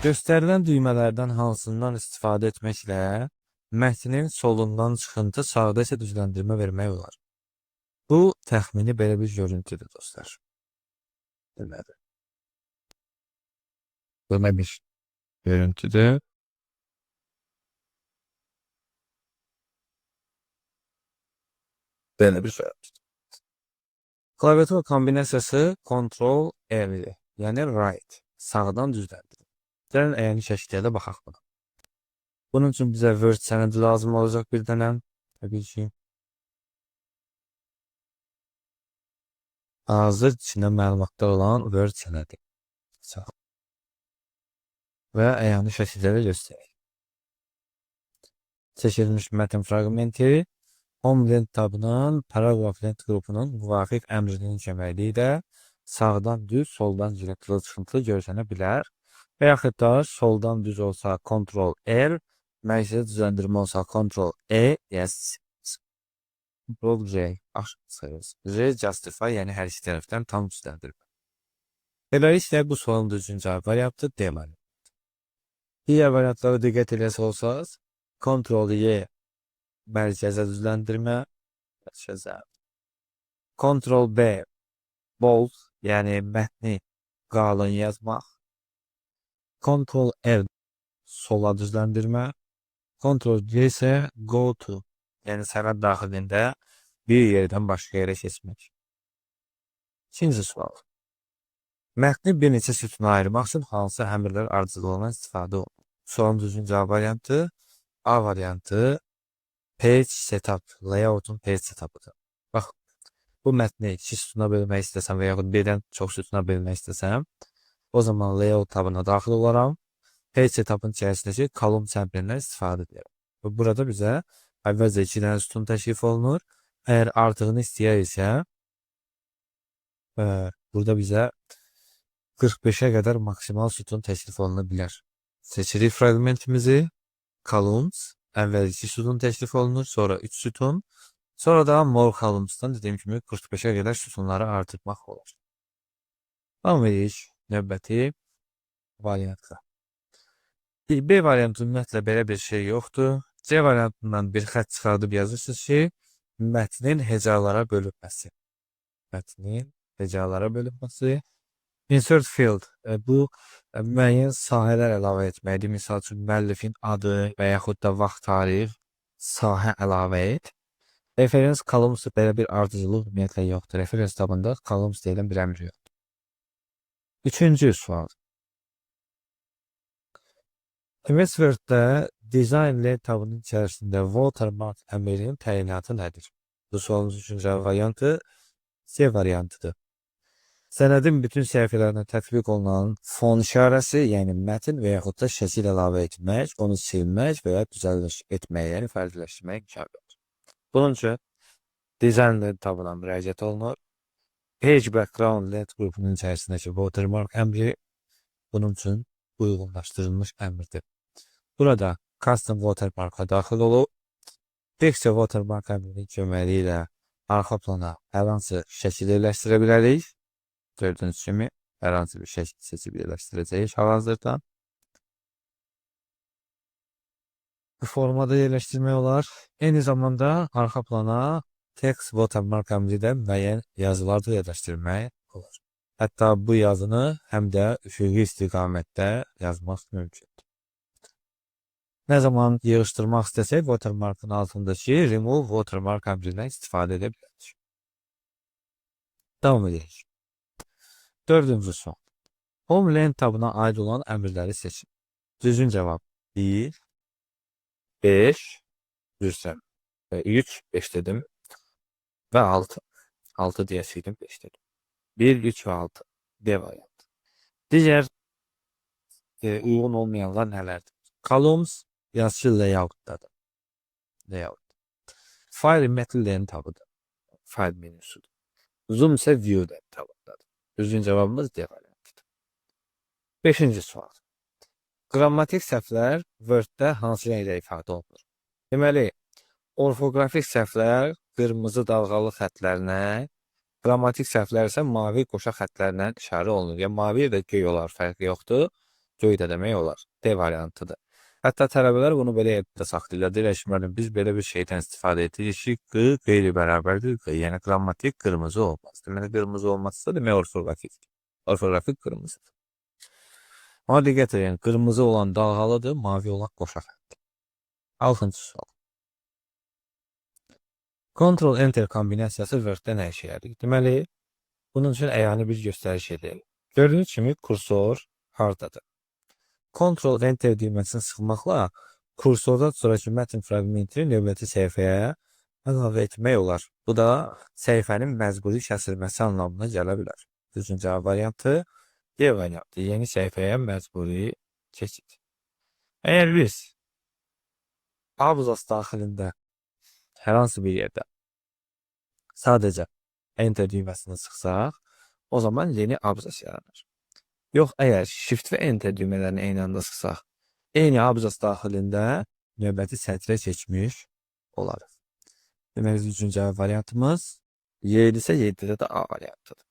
Göstərilən düymələrdən hansından istifadə etməklə mətnin solundan çıxıntı, sağda isə düzləndirmə vermək olar? Bu təxmini belə bir görüntüdür, dostlar. Deməli, belə bir görüntüdür. Belə bir görüntüdür. Klaviatur kombinasiyası Ctrl R, yəni right, sağdan düzləndirir. Gəlin əyani şəkildə də baxaq buna. Bunun üçün bizə Word sənədi lazım olacaq bir dənə. Təbii ki. Hazır içində məlumatlar olan Word sənədi. Sağ. Və əyani şəkildə də göstərək. Seçilmiş mətn fraqmenti Home Lent tabının Paragraph Lent qrupunun müvafiq əmrinin köməkliyi ilə sağdan düz, soldan cırıntılı çıxıntılı görsənə bilər. Və yaxud da soldan düz olsa Ctrl R, mərkəzə düzləndirmə olsa Ctrl E, yes, Ctrl C, sayırız. C justify, yəni hər iki tərəfdən tam düzləndirmə. Beləliklə bu sualın düzgün cavab variantı D variantıdır. Digər variantlara diqqət eləsə olsaz, Ctrl Y mərkəzə düzləndirmə, mərkəzə. Ctrl B bold, yəni mətni qalın yazmaq. Ctrl R sola düzləndirmə. Ctrl C isə go to, yəni sənəd daxilində bir yerdən başqa yerə keçmək. İkinci sual. Mətni bir neçə sütuna ayırmaq üçün hansı əmrlər ardıcıllığından istifadə olunur? Sualın düzgün cavab variantı A variantı, Page Setup, Layout'un Page Setup'ıdır. Bax, bu mətni iki sütuna bölmək istəsəm və yaxud birdən çox sütuna bölmək istəsəm, o zaman Layout tabına daxil olaram. Page Setup'ın içərisindəki Column əmrindən istifadə edirəm. Və burada bizə əvvəlcə iki dənə sütun təklif olunur. Əgər artığını istəyiriksə, burada bizə 45-ə qədər maksimal sütun təklif oluna bilər. Seçirik fragmentimizi, Columns, əvvəl 2 sütun təklif olunur, sonra 3 sütun, sonra da More Columns'dan dediyim kimi 45-ə qədər sütunları artırmaq olar. Davam edirik növbəti variantla. B variantı ümumiyyətlə belə bir şey yoxdur. C variantından bir xətt çıxardıb yazırsınız ki, mətnin hecalara bölünməsi. Mətnin hecalara bölünməsi. Insert field, bu müəyyən sahələr əlavə etməkdir. Misal üçün, müəllifin adı və yaxud da vaxt, tarix, sahə əlavə et. Reference columns, belə bir ardıcıllıq ümumiyyətlə yoxdur. Reference tabında columns deyilən bir əmr yoxdur. Üçüncü sual. MS Word-də Design Lent tabının içərisində watermark əmrinin təyinatı nədir? Bu sualımız üçün cavab variantı C variantıdır. Sənədin bütün səhifələrinə tətbiq olunan fon işarəsi, yəni mətn və yaxud da şəkil əlavə etmək, onu silmək və ya düzəldiş etmək, yəni fərdiləşdirmək imkan verir. Bunun üçün Design Lent tabına müraciət olunur. Page Background Lent qrupunun içərisindəki watermark əmri bunun üçün uyğunlaşdırılmış əmrdir. Burada Custom Watermark'a daxil olub, Picture Watermark əmrinin köməyi ilə arxa plana hər hansı şəkil yerləşdirə bilərik. Gördüyünüz kimi hər hansı bir şəkil seçib yerləşdirəcəyik hal-hazırda. Bu formada yerləşdirmək olar. Eyni zamanda arxa plana text watermark əmri ilə müəyyən yazılar da yerləşdirmək olar. Hətta bu yazını həm də üfüqi istiqamətdə yazmaq mümkündür. Nə zaman yığışdırmaq istəsək, watermarkın altındakı remove watermark əmrindən istifadə edə bilərik. Davam edək. Dördüncü sual. Home Lent tabına aid olan əmrləri seçin. Düzgün cavab 1, 5, düzsə 3, 5 dedim və 6. 6 deyəsiydim, 5 dedim. 1, 3 və 6. D variantı. Digər uyğun olmayanlar nələrdir? Columns yazıcı layout'dadır. Layout. File ümumiyyətlə lent tabıdır. File menüsüdür. Zoom isə view lent tabındadır. Düzgün cavabımız D variantıdır. Beşinci sual. Qrammatik səhvlər Word-də hansı rənglə ifadə olunur? Deməli, orfoqrafik səhvlər qırmızı dalğalı xətlərlə, qrammatik səhvlər isə mavi qoşa xətlərlə işarə olunur. Yəni, mavi və göy olar, fərqi yoxdur. Göy də demək olar. D variantıdır. Hətta tələbələr bunu belə yadda saxlayırlar. Deyirlər ki, müəllim, biz belə bir şeydən istifadə edirik ki, Q qeyri-bərabərdir Q. Yəni qrammatik qırmızı olmaz. Deməli, qırmızı olmazsa demək orfoqrafikdir. Orfoqrafik qırmızıdır. Amma diqqət edin, qırmızı olan dalğalıdır, mavi olan qoşa xəttdir. 6-cı sual. Ctrl Enter kombinasiyası Word-də nə işə yarayır? Deməli, bunun üçün əyani bir göstəriş edək. Gördüyünüz kimi kursor hardadır? Ctrl Enter düyməsini sıxmaqla kursordan sonraki mətn fraqmentini növbəti səhifəyə əlavə etmək olar. Bu da səhifənin məcburi kəsilməsi anlamına gələ bilər. Düzgün cavab variantı D variantı. Yeni səhifəyə məcburi keçid. Əgər biz abzas daxilində hər hansı bir yerdə sadəcə Enter düyməsini sıxsaq, o zaman yeni abzas yaranır. Yox, əgər Shift və Enter düymələrini eyni anda sıxsaq, eyni abzas daxilində növbəti sətrə keçmiş olarıq. Deməli, üçüncü cavab variantımız 7 isə 7-də də A variantıdır.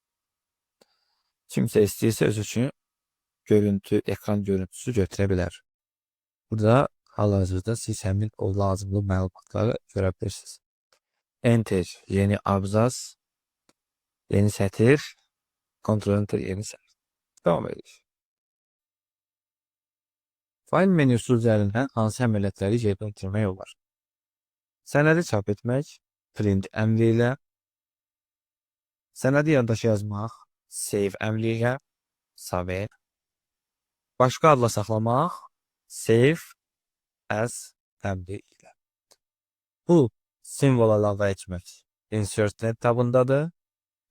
Kimsə istəyirsə öz üçün görüntü, ekran görüntüsü götürə bilər. Burada hal-hazırda siz həmin o lazımlı məlumatları görə bilirsiniz. Enter yeni abzas, yeni sətir, Ctrl Enter yeni sətir. Davam edirik. Fayl menüsü üzərindən hansı əməliyyatları yerinə yetirmək olar? Sənədi çap etmək, print əmri ilə, sənədi yaddaşa yazmaq, save əmri ilə, save, başqa adla saxlamaq, save as əmri ilə. Bu simvol əlavə etmək insert tabındadır.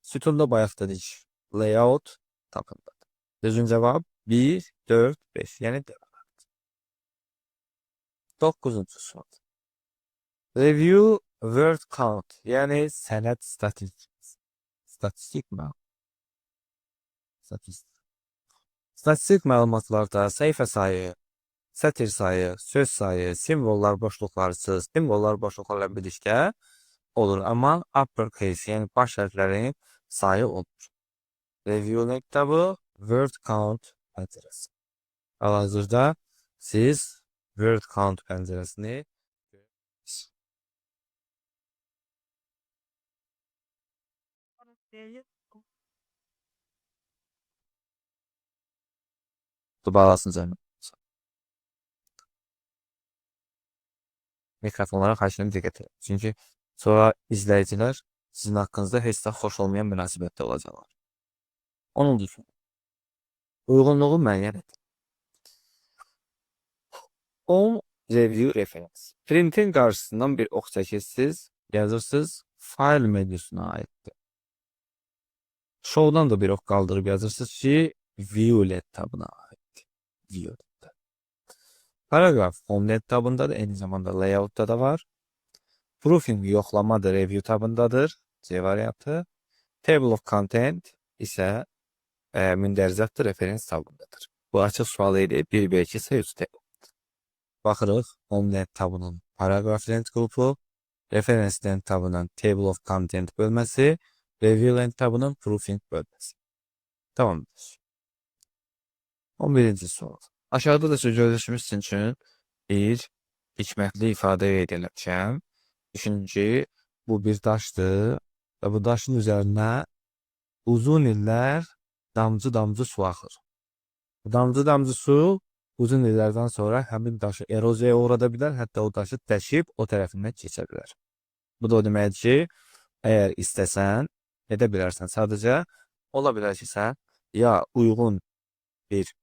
Sütunda bayaq dedik, layout tabındadır. Düzgün cavab 1, 4, 5, yəni D variantı. 9-cu sual. Review word count, yəni sənəd statistik. Statistik məlumat. Statistik. Statistik məlumatlarda səhifə sayı, sətir sayı, söz sayı, simvollar boşluqlarsız, simvollar boşluqlarla birlikdə olur. Amma uppercase, yəni baş hərflərin sayı olur. Review tabı word count pəncərəsi. Hal-hazırda siz word count pəncərəsini görürsünüz. Bağlasın canım. Mikrofonlara xahiş edirəm diqqət edin. Çünki sonra izləyicilər sizin haqqınızda heç də xoş olmayan münasibətdə olacaqlar. 10-cu sual. Uyğunluğu müəyyən edin. 10 review reference. Printin qarşısından bir ox çəkirsiniz, yazırsınız, fayl menüsünə aiddir. Show'dan da bir ox qaldırıb yazırsınız ki, View tabına aiddir. View tab. Paragraf Home tabındadır, eyni zamanda Layout'da da var. Proofing yoxlamadır, Review tabındadır. C variantı. Table of Content isə mündəricatdır, reference tabındadır. Bu açıq sual idi. 1, B, 2, C, 3, D. Baxırıq, Home tabının paragraf lent qrupu, Reference lent tabının Table of Content bölməsi, Review lent tabının Proofing bölməsi. Tamamdır. 11-ci sual. Aşağıda da sözləşmiş üçün bir hikmətli ifadə qeyd eləmişəm. Düşünün ki, bu bir daşdır və bu daşın üzərinə uzun illər damcı-damcı su axır. Bu damcı-damcı su uzun illərdən sonra həmin daşı eroziyaya uğrada bilər, hətta o daşı dəşib o tərəfindən keçə bilər. Bu da o deməkdir ki, əgər istəsən, edə bilərsən. Sadəcə ola bilər ki, sən ya uyğun bir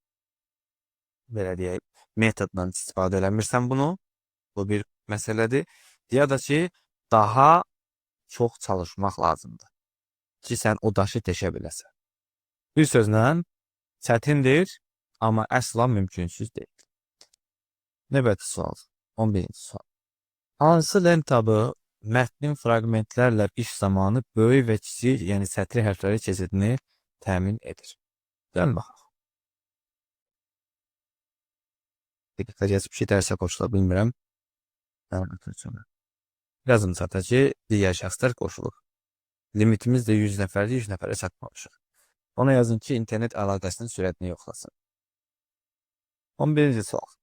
belə deyək, metodla istifadə eləmirsən bunu. Bu bir məsələdir. Ya da ki, daha çox çalışmaq lazımdır ki, sən o daşı deşə biləsən. Bir sözlə, çətindir, amma əsla mümkünsüz deyil. Növbəti sual, 11-ci sual. Hansı lent tabı mətnin fraqmentlərlə iş zamanı böyük və kiçik, yəni sətri hərfləri keçidini təmin edir? Gəlin baxaq. Diqqətlə yazıb ki, dərsə qoşula bilmirəm. Yazın çata ki, digər şəxslər qoşulur. Limitimiz də 100 nəfərdir, 100 nəfərə çatmamışıq. Ona yazın ki, internet əlaqəsinin sürətini yoxlasın. 11-ci sual.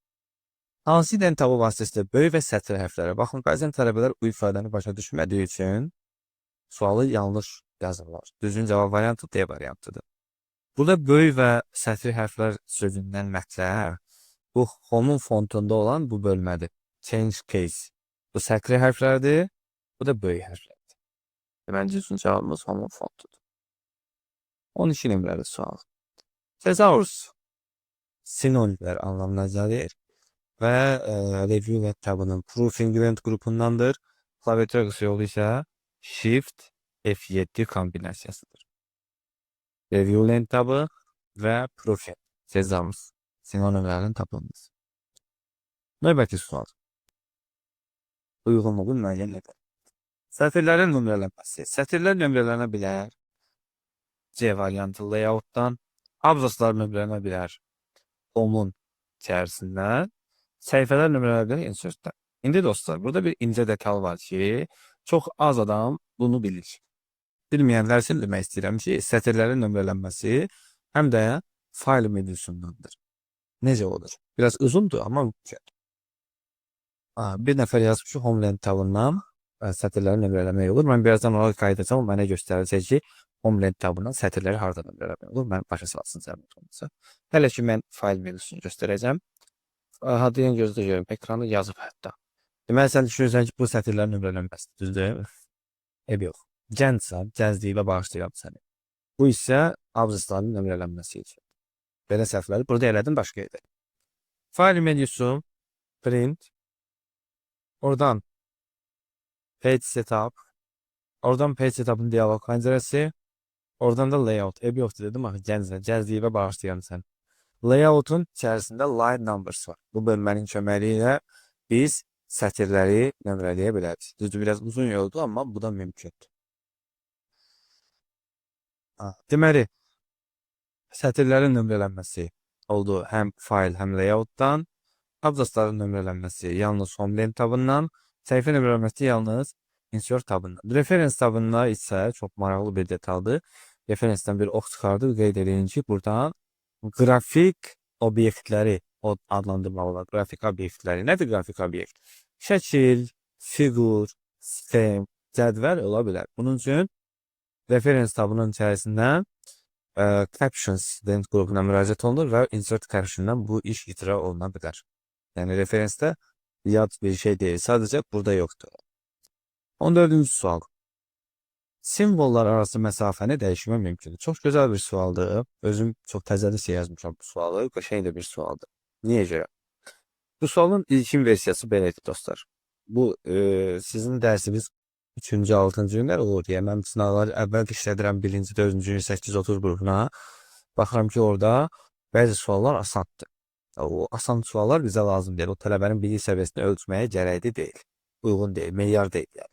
Hansı lent tabı vasitəsilə böyük və sətr hərfləri? Baxın, bəzən tələbələr bu ifadəni başa düşmədiyi üçün sualı yanlış yazırlar. Düzgün cavab variantı D variantıdır. Burada böyük və sətri hərflər sözündən mətləb bu Home-un fontunda olan bu bölmədir. Change case. Bu sətri hərflərdir, bu da böyük hərflərdir. Deməli, düzgün cavabımız Home-un fontudur. 12 nömrəli sual. Thesaurus sinonimlər anlamına gəlir və Review lent tabının Proofing lent qrupundandır. Klaviatura qısa yolu isə Shift F7 kombinasiyasıdır. Review lent tabı və Proofing Thesaurus sinonimlərin tapılması. Növbəti sual. Uyğunluğu müəyyən edin. Sətirlərin nömrələnməsi. Sətirlər nömrələnə bilər. C variantı layout'dan. Abzaslar nömrələnə bilər. Home'un içərisindən. Səhifələr nömrələnə bilər insert'dən. İndi dostlar, burada bir incə detal var ki, çox az adam bunu bilir. Bilməyənlər üçün demək istəyirəm ki, sətirlərin nömrələnməsi həm də file menüsündandır. Necə olur? Biraz uzundur, amma mümkün. Bir nəfər yazmış ki, Home lent tabından sətirləri nömrələmək olur. Mən birazdan ona qayıdacağam, o mənə göstərəcək ki, Home lent tabından sətirləri harda nömrələmək olur. Mən başa salsın zəhmət olmasa. Hələ ki, mən file menüsünü göstərəcəm. Aha, deyən gözlə görüm. Ekranı yazıb hətta. Deməli, sən düşünürsən ki, bu sətirlərin nömrələnməsi, düzdür? Eybi yox. Gəncsən, gəncliyimə bağışlayıram səni. Bu isə abzasların nömrələnməsi üçün. Belə səhvləri burada elədim, başqa yerdə. File menüsü, print, oradan page setup, oradan page setup'ın diyalog pəncərəsi, oradan da layout. Eybi yoxdur dedim axı, gəncsən, gəncliyimə bağışlayıram səni. Layout'un içərisində line numbers var. Bu bölmənin köməyi ilə biz sətirləri nömrələyə bilərik. Düzdür, biraz uzun yoldur, amma bu da mümkündür. Deməli, sətirlərin nömrələnməsi oldu həm file, həm layout'dan. Abzasların nömrələnməsi yalnız Home lent tabından, səhifə nömrələnməsi yalnız Insert tabından. Reference tabında isə çox maraqlı bir detaldır. Referencedən bir ox çıxardı, qeyd edin ki, buradan qrafik obyektləri o adlandırmaq olar. Qrafik obyektləri. Nədir qrafik obyekt? Şəkil, fiqur, sxem, cədvəl ola bilər. Bunun üçün reference tabının içərisindən Captions lent qrupuna müraciət olunur və Insert Caption'dan bu iş icra oluna bilər. Yəni referensdə yad bir şey deyil, sadəcə burada yoxdur. 14-cü sual. Simvollar arası məsafəni dəyişmək mümkündür. Çox gözəl bir sualdır. Özüm çox təzəliklə yazmışam bu sualı. Qəşəng də bir sualdır. Niyə görə? Bu sualın ilkin versiyası belə idi, dostlar. Bu sizin dərsiniz 3-cü, 6-cı günlər olur deyə mən sınaqları əvvəl işlədirəm 1-ci, 4-cü gün 830 qrupuna. Baxıram ki, orada bəzi suallar asandır. O asan suallar bizə lazım deyil. O tələbənin bilik səviyyəsini ölçməyə gərəkli deyil. Uyğun deyil, meyar deyil yəni.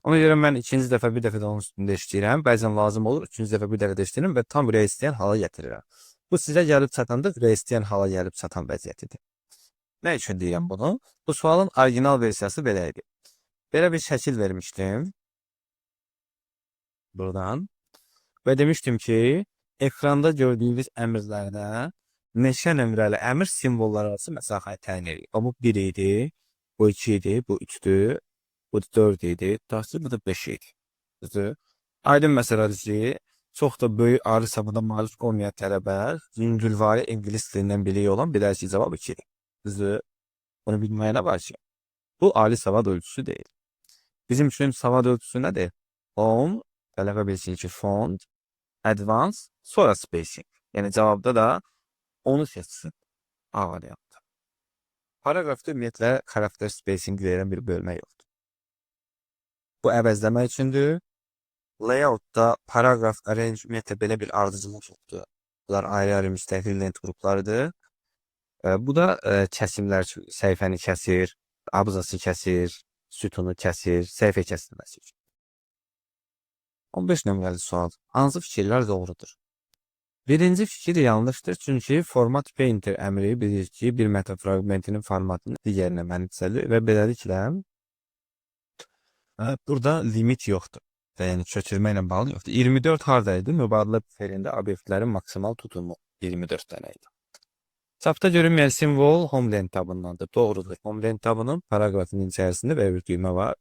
Ona görə mən ikinci dəfə bir dəfə də onun üstündə işləyirəm. Bəzən lazım olur, üçüncü dəfə bir dəfə də işləyirəm və tam ürək istəyən hala gətirirəm. Bu sizə gəlib çatanda ürək istəyən hala gəlib çatan vəziyyətidir. Nə üçün deyirəm bunu? Bu sualın orijinal versiyası belə idi. Belə bir şəkil vermişdim. Buradan. Və demişdim ki, ekranda gördüyünüz əmrlərdə neçə nömrəli əmr simvollar arası məsafəni təyin edir. Bu 1 idi, bu 2 idi, bu 3-dür, bu 4 idi, tutaq bu da 5 idi. Düzdür? Aydın məsələdir ki, çox da böyük ali savada malik olmayan tələbə yüngülvari ingilis dilindən biliyi olan bilər ki, cavab 2-dir. Düzdür? Bunu bilməyə nə var ki? Bu ali savad ölçüsü deyil. Bizim üçün savad ölçüsü nədir? Home, tələbə bilsin ki, font, advanced, sonra spacing. Yəni cavabda da onu seçsin. A variantı. Paragrafda ümumiyyətlə karakter spacing verən bir bölmə yoxdur. Bu əvəzləmə üçündür. Layoutda paragraf arrange ümumiyyətlə belə bir ardıcıllıq yoxdur. Bunlar ayrı-ayrı müstəqil lent qruplarıdır. Bu da kəsimlər üçün səhifəni kəsir, abzası kəsir, sütunu kəsir, səhifə kəsilməsi üçün. 15 nömrəli sual. Hansı fikirlər doğrudur? Birinci fikir yanlışdır, çünki Format Painter əmri bilir ki, bir mətn fraqmentinin formatını digərinə mənimsədir və beləliklə burada limit yoxdur. Və yəni köçürmə ilə bağlı yoxdur. 24 harada idi? Mübadilə buferində obyektlərin maksimal tutumu 24 dənə idi. Çapda görünməyən simvol Home Lent tabındandır. Doğrudur. Home Lent tabının paraqrafının içərisində belə bir düymə var.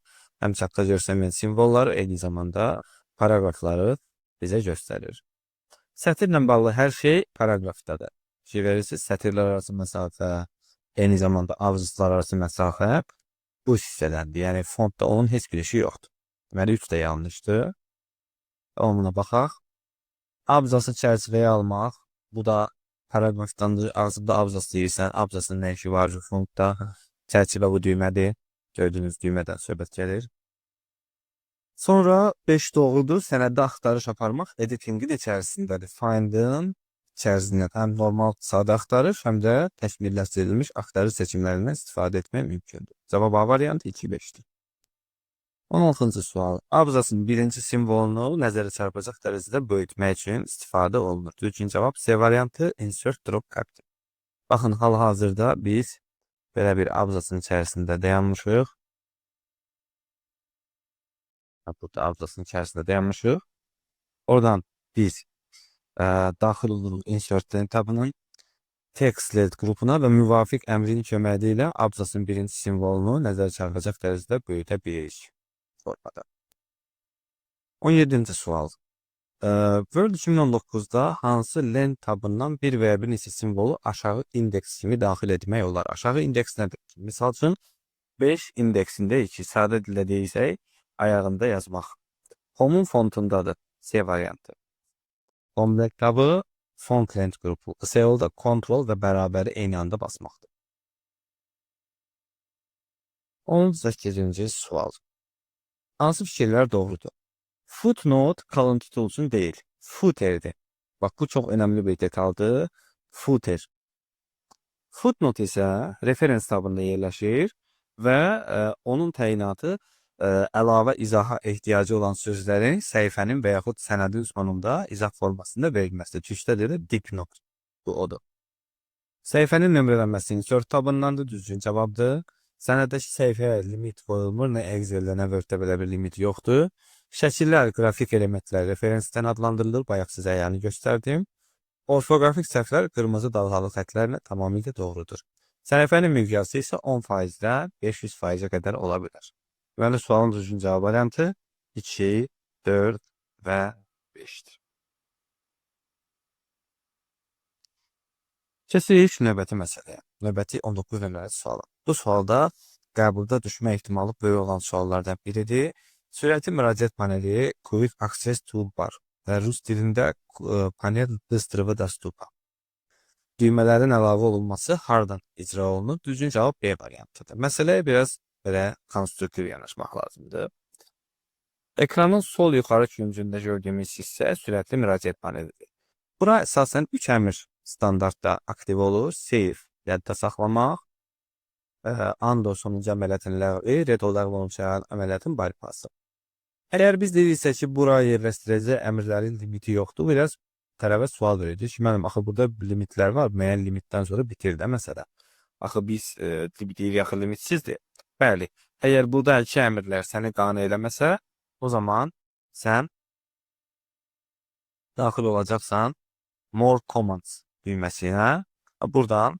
Həm çapda görsənməyən simvolları, eyni zamanda paraqrafları bizə göstərir. Sətirlə bağlı hər şey paraqrafdadır. Fikir verirsiniz, sətirlər arası məsafə, eyni zamanda abzaslar arası məsafə bu hissədəndir. Yəni fontda onun heç bir işi yoxdur. Deməli 3 də yanlışdır. Ona baxaq. Abzası çərçivəyə almaq. Bu da paraqrafdandır. Ağzında abzas deyirsən, abzasın nə işi var fontda? Çərçivə bu düymədir. Gördüyünüz düymədən söhbət gəlir. Sonra 5 doğrudur. Sənəddə axtarış aparmaq editingin içərisindədir. Find'ın içərisində həm normal sadə axtarış, həm də təkmilləşdirilmiş axtarış seçimlərindən istifadə etmək mümkündür. Cavab A variantı 2 5-dir. 16-cı sual. Abzasın birinci simvolunu nəzərə çarpacaq dərəcədə böyütmək üçün istifadə olunur. Düzgün cavab C variantı Insert Drop Capital. Baxın, hal-hazırda biz belə bir abzasın içərisində dayanmışıq. Burada abzasın içərisində dayanmışıq. Oradan biz daxil oluruq Insert tabının Text Led qrupuna və müvafiq əmrin köməyi ilə abzasın birinci simvolunu nəzərə çarpacaq dərəcədə böyüdə bilirik formada. 17-ci sual. Word 2019-da hansı lent tabından bir və ya bir neçə simvolu aşağı indeks kimi daxil etmək olar? Aşağı indeks nədir? Misal üçün 5 indeksində 2, sadə dildə deyirsək, ayağında yazmaq. Home'un fontundadır. C variantı. Home lent tabı, font lent qrupu. Qısa yolda Ctrl və bərabəri eyni anda basmaqdır. 18-ci sual. Hansı fikirlər doğrudur? Footnote kalıntı tool üçün deyil, footerdir. Bax, bu çox önəmli bir detaldır. Footer. Footnote isə reference tabında yerləşir və onun təyinatı əlavə izaha ehtiyacı olan sözlərin səhifənin və yaxud sənədin sonunda izah formasında verilməsidir. Türkçədə də dipnot. Bu odur. Səhifənin nömrələnməsi insert tabındandır, düzgün cavabdır. Sənəddəki səhifəyə limit qoyulmur, nə Excel-də, nə Word-də belə bir limit yoxdur. Şəkillər, qrafik elementlər referensdən adlandırılır. Bayaq sizə yəni göstərdim. Orfoqrafik səhvlər qırmızı dalğalı xətlərlə tamamilə doğrudur. Səhifənin miqyası isə 10%-dən 500%-ə qədər ola bilər. Deməli, sualın düzgün cavab variantı 2, 4 və 5-dir. Keçirik növbəti məsələyə. Növbəti 19 nömrəli suala. Bu sualda qəbulda düşmə ehtimalı böyük olan suallardan biridir. Sürətli müraciət paneli Quick Access Toolbar və rus dilində panel bыстрого доступа. Düymələrin əlavə olunması hardan icra olunur? Düzgün cavab B variantıdır. Məsələyə biraz belə konstruktiv yanaşmaq lazımdır. Ekranın sol yuxarı küncündə gördüyümüz hissə sürətli müraciət panelidir. Bura əsasən 3 əmr standartda aktiv olur. Save, yadda saxlamaq, undo sonuncu əməliyyatın ləğvi, redo ləğv olunmuş əməliyyatın bypassı. Əgər biz deyiriksə ki, bura yerləşdirəcək əmrlərin limiti yoxdur, biraz tərəfə sual verir ki, mənim axı burada limitlər var, müəyyən limitdən sonra bitir də məsələ. Axı biz deyirik axı limitsizdir. Bəli, əgər buradakı əmrlər səni qane eləməsə, o zaman sən daxil olacaqsan More Commands düyməsinə. Buradan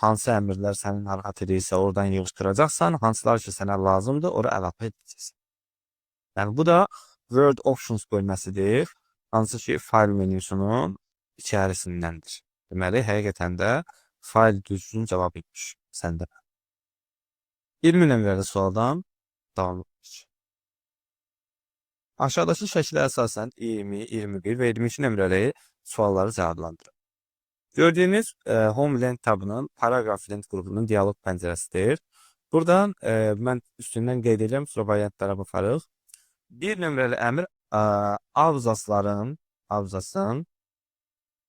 hansı əmrlər səni narahat edirsə, oradan yığışdıracaqsan, hansılar ki sənə lazımdır, ora əlavə edəcəksən. Yəni bu da Word Options bölməsidir, hansı ki fayl menyusunun içərisindəndir. Deməli, həqiqətən də fayl düzgün cavab imiş səndə. 20 nömrəli sualdan davam edirik. Aşağıdakı şəklə əsasən 20, 21 və 22 nömrəli sualları cavablandırın. Gördüyünüz Home Lent tabının Paragraph Lent qrupunun diyaloq pəncərəsidir. Buradan mən üstündən qeyd edirəm, sonra variantlara baxarıq. Bir nömrəli əmr abzasın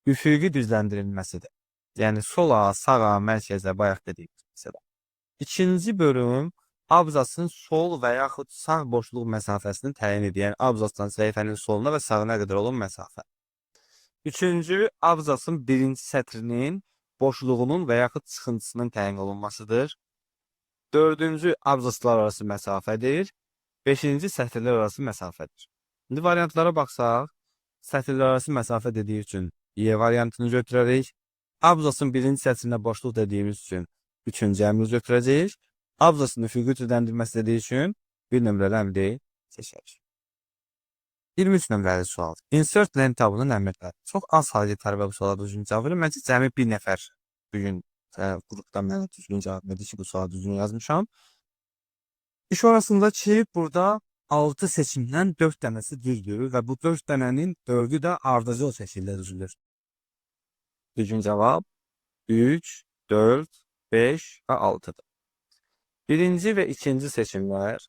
üfüqi düzləndirilməsidir. Yəni sola, sağa, mərkəzə, bayaq dediyimiz məsələ. İkinci bölüm abzasın sol və yaxud sağ boşluq məsafəsini təyin edir. Yəni abzasdan səhifənin soluna və sağına qədər olan məsafə. Üçüncü, abzasın birinci sətrinin boşluğunun və yaxud çıxıntısının təyin olunmasıdır. Dördüncü, abzaslar arası məsafədir. Beşinci, sətirlər arası məsafədir. İndi variantlara baxsaq, sətirlər arası məsafə dediyi üçün Y variantını götürərik. Abzasın birinci sətrinə boşluq dediyimiz üçün üçüncü əmri götürəcəyik. Abzasın üfüqi cüdəndirməsi dediyi üçün bir nömrəli əmri seçərik. 23 nömrəli sual. Insert lent tabının əmrləri. Çox az halda tələbə bu suala düzgün cavab verir. Məncə cəmi bir nəfər bugün qrupda mənə düzgün cavab verdi ki, bu suala düzgün yazmışam. İş orasında ki, burada 6 seçimdən 4 dənəsi düzdür və bu 4 dənənin 4-ü də ardıcıl şəkildə düzülür. Düzgün cavab 3, 4, 5 və 6-dır. Birinci və ikinci seçimlər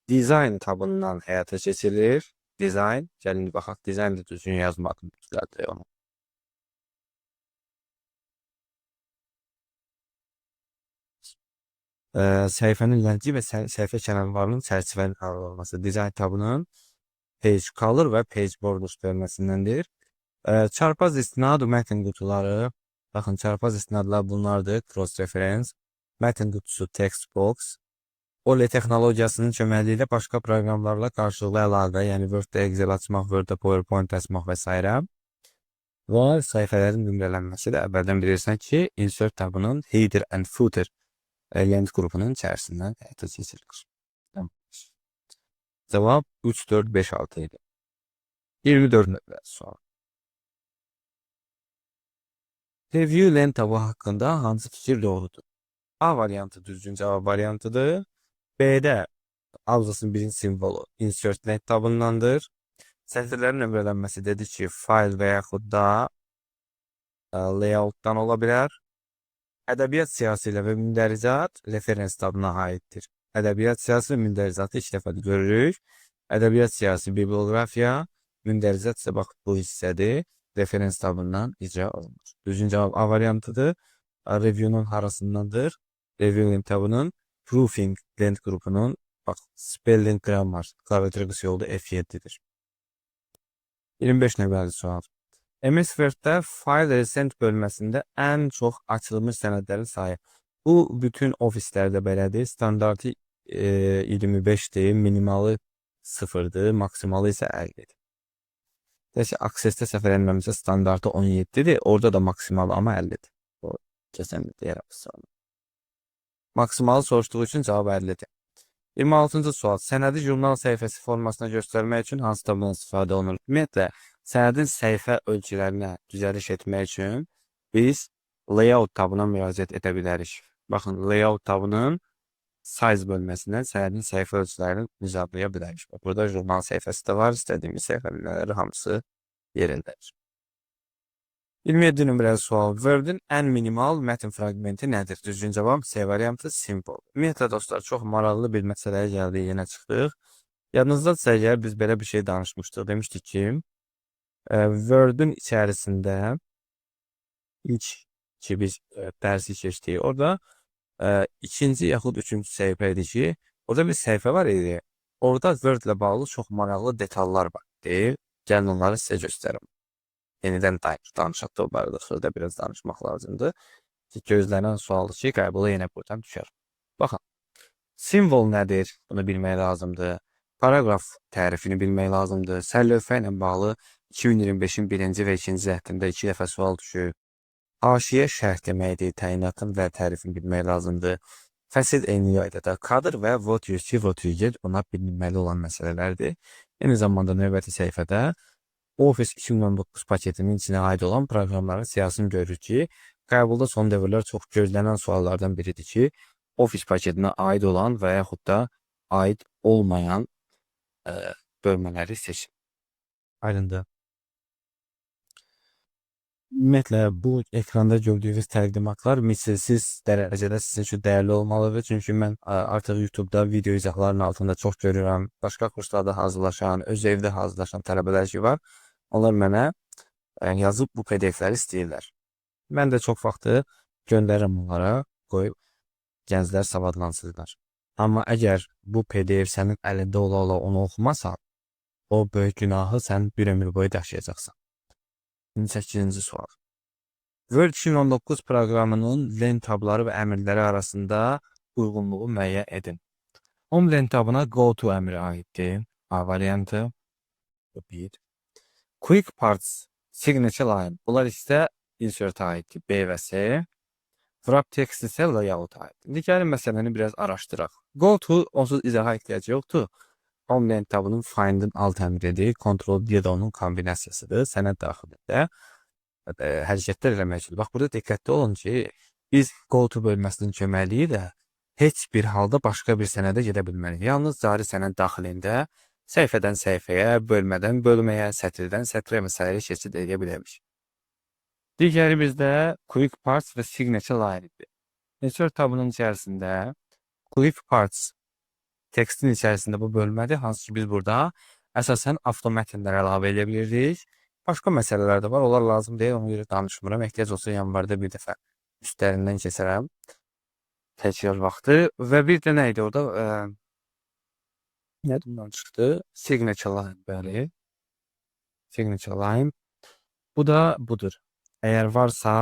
design tabından həyata keçirilir. Design, gəlin baxaq, design də düzgün yazmadım, düzəldək onu. Səhifənin rəngi və səhifə kənarlarının çərçivənin olması. Design tabının page color və page borders bölməsindəndir. Çarpaz istinad mətn qutuları. Baxın, çarpaz istinadlar bunlardır. Cross reference. Mətn qutusu text box. OLE texnologiyasının köməkliyi ilə başqa proqramlarla qarşılıqlı əlaqə, yəni Word-də Excel açmaq, Word-də PowerPoint açmaq və s. Və səhifələrin nömrələnməsi də əvvəldən bilirsən ki, Insert tabının Header and Footer lent qrupunun içərisindən həyata keçirilir. Cavab 3, 4, 5, 6 idi. 24 nömrəli sual. Preview lent tabı haqqında hansı fikir doğrudur? A variantı düzgün cavab variantıdır. B-də abzasın birinci simvolu Insert lent tabındandır. Sətirlərin nömrələnməsi dedi ki, fayl və yaxud da layoutdan ola bilər. Ədəbiyyat siyahısı ilə və mündəricat referens tabına aiddir. Ədəbiyyat siyahısı və mündəricatı ilk dəfə görürük. Ədəbiyyat siyahısı bibliografiya, mündəricat isə bax bu hissədir. Referens tabından icra olunur. Düzgün cavab A variantıdır. Review'nun harasındandır? Review lent tabının Proofing lent qrupunun bax spelling grammar klaviatura qısa yolda F7-dir. 25 nömrəli sual. MS Word-də File Recent bölməsində ən çox açılmış sənədlərin sayı. Bu bütün ofislərdə belədir. Standartı 25-dir, minimalı 0-dır, maksimalı isə 50-dir. Deyək ki, Access-də səhv eləmirəmsə standartı 17-dir, orada da maksimalı amma 50-dir. O keçən də deyərəm sonra. Maksimalı soruşduğu üçün cavab 50-dir. 26-cı sual. Sənədi jurnal səhifəsi formasına göstərmək üçün hansı tabdan istifadə olunur? Ümumiyyətlə, sənədin səhifə ölçülərinə düzəliş etmək üçün biz layout tabına müraciət edə bilərik. Baxın, layout tabının size bölməsindən sənədin səhifə ölçülərini nizamlaya bilərik. Bax, burada jurnal səhifəsi də var, istədiyimiz səhifələri hamısı yerindədir. 27 nömrəli sual. Word-ün ən minimal mətn fraqmenti nədir? Düzgün cavab C variantı simple. Ümumiyyətlə dostlar, çox maraqlı bir məsələyə gəldik, yenə çıxdıq. Yadınızdadırsa əgər biz belə bir şey danışmışdıq. Demişdik ki, Word-ün içərisində ilk ki biz dərsi keçdik, orada ikinci yaxud üçüncü səhifə idi ki, orada bir səhifə var idi. Orada Word ilə bağlı çox maraqlı detallar var. Deyil. Gəlin onları sizə göstərim. Yenidən danışaq da o barədə xırda biraz danışmaq lazımdır. Ki, gözlənilən sualdır ki, qəbula yenə buradan düşər. Baxın, simvol nədir? Bunu bilmək lazımdır. Paraqraf tərifini bilmək lazımdır. Sərlövhə ilə bağlı 2025-in birinci və ikinci cəhdində 2 dəfə sual düşüb. Haşiyə şərh deməkdir, təyinatın və tərifini bilmək lazımdır. Fəsil eyni qaydada kadr və what you see, what you get bunlar bilinməli olan məsələlərdir. Eyni zamanda növbəti səhifədə Office 2019 paketinin içinə aid olan proqramların siyahısını görürük ki, qəbulda son dövrlər çox gözlənilən suallardan biridir ki, Office paketinə aid olan və yaxud da aid olmayan bölmələri seçin. Aydındır. Ümumiyyətlə, bu ekranda gördüyünüz təqdimatlar misilsiz dərəcədə sizin üçün dəyərli olmalıdır. Çünki mən artıq YouTube-da video izahlarının altında çox görürəm. Başqa kurslarda hazırlaşan, öz evdə hazırlaşan tələbələr ki var. Onlar mənə yazıb bu PDF-ləri istəyirlər. Mən də çox vaxtı göndərirəm onlara, qoyub gənclər savadlansınlar. Amma əgər bu PDF sənin əlində ola-ola onu oxumasan, o böyük günahı sən bir ömür boyu daşıyacaqsan. 28-ci sual. Word 2019 proqramının lent tabları və əmrləri arasında uyğunluğu müəyyən edin. Home lent tabına Go to əmri aiddir. A variantı. 1. Quick Parts, Signature Line. Bunlar isə Insert aiddir B və C. Wrap text isə layout aiddir. İndi gəlin məsələni biraz araşdıraq. Go to onsuz izaha ehtiyacı yoxdur. Home lent tabının find'ın alt əmridir. Ctrl D də onun kombinasiyasıdır. Sənəd daxilində hərəkətlər eləmək üçün. Bax, burada diqqətli olun ki, biz go to bölməsinin köməkliyi ilə heç bir halda başqa bir sənədə gedə bilmərik. Yalnız cari sənəd daxilində səhifədən səhifəyə, bölmədən bölməyə, sətirdən sətrə və sairə keçid edə bilərik. Digəri bizdə Quick Parts və Signature line-dir. Insert tabının içərisində Quick Parts tekstin içərisində bu bölmədir, hansı ki biz burada əsasən avtomətnlər əlavə edə bilirik. Başqa məsələlər də var, onlar lazım deyil, ona görə danışmıram. Ehtiyac olsa yanvarda bir dəfə üstlərindən keçərəm. Təkrar vaxtı və bir də nə idi orada? Nə bundan çıxdı? Signature line, bəli. Signature line. Bu da budur. Əgər varsa